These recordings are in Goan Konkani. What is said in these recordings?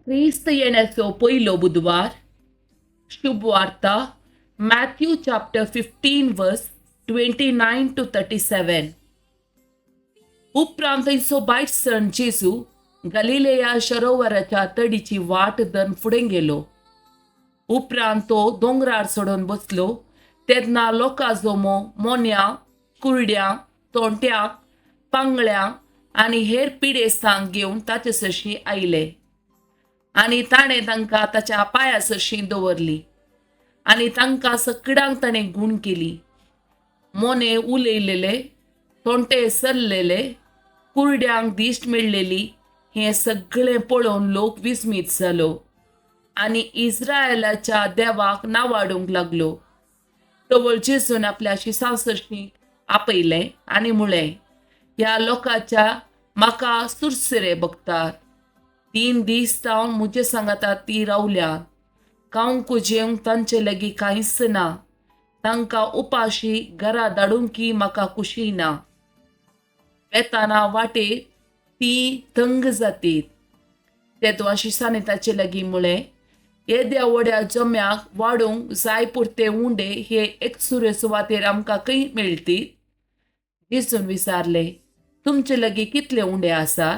क्रिस्त येण्याचो पयलो बुधवार. शुभवार्ता Matthew chapter 15 verse 29 to 37. उपरांत थंयचो बायट सण जेजू गलिलेया सरोवराच्या तडीची वाट धरून फुडें गेलो. उपरांत तो दोंगरार चडून बसलो तेन्ना लोकां जमो मोन्या, कुरड्यां, तोंट्यांक, पांगळ्यांक आनी हेर पिडेस्तांक घेवन ताचे सरशीं आयले आनी ताणें तांकां ताच्या पांया सरशीं दवरली आनी तांकां सगळ्यांक ताणें गूण केली. मोने उलयलेले, तोंटे सरलेले, कुरड्यांक दिश्ट मेळ्ळेली हें सगळें पळोवन लोक विस्मीत जालो आनी इस्रायलाच्या देवाक नावाडूंक लागलो. तवळ जेजून आपल्या शिसां सरशीं आपयलें आनी म्हळें, ह्या लोकांच्या म्हाका सुरसुरे भोगतात. 3 दीस जावन म्हजे सांगाता ती रावल्या. खावंक जेवंक तांचे लागीं कांयच ना. तांकां उपाशी घरा धाडूंक म्हाका खुशी ना. वेताना वाटेर ती तंग जातीत. तेदवा शिसांनी ताचे लागीं म्हळें, येद्या व्हड्या जम्याक वाडूंक जाय पुरते उंडे हे एकसुरे सुवातेर आमकां खंय मेळटीत? जेजून विचारलें, तुमचे लागीं कितले उंडे आसा?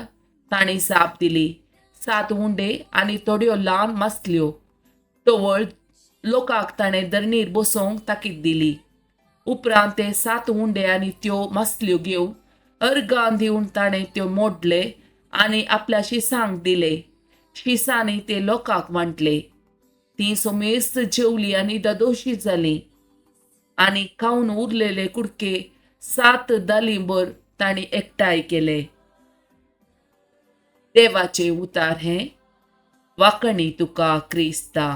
तांणी जाप दिली, 7 उंडे आनी थोड्यो ल्हान मासल्यो. तवळ लोकांक ताणें धरणीर बसोवंक ताकीद दिली. उपरांत ते 7 उंडे आनी त्यो मासल्यो घेवन अर्गां दिवन ताणें त्यो मोडले आनी आपल्या शिसांक दिले. शिसांनी ते लोकांक वांटले. ती समेस्त जेवली आनी ददोशी जाली आनी खावन उरलेले कुडके 7 दालींभर तांणी एकठांय केले. देवाचे उतार हें. वाकणी तुका क्रिस्ता.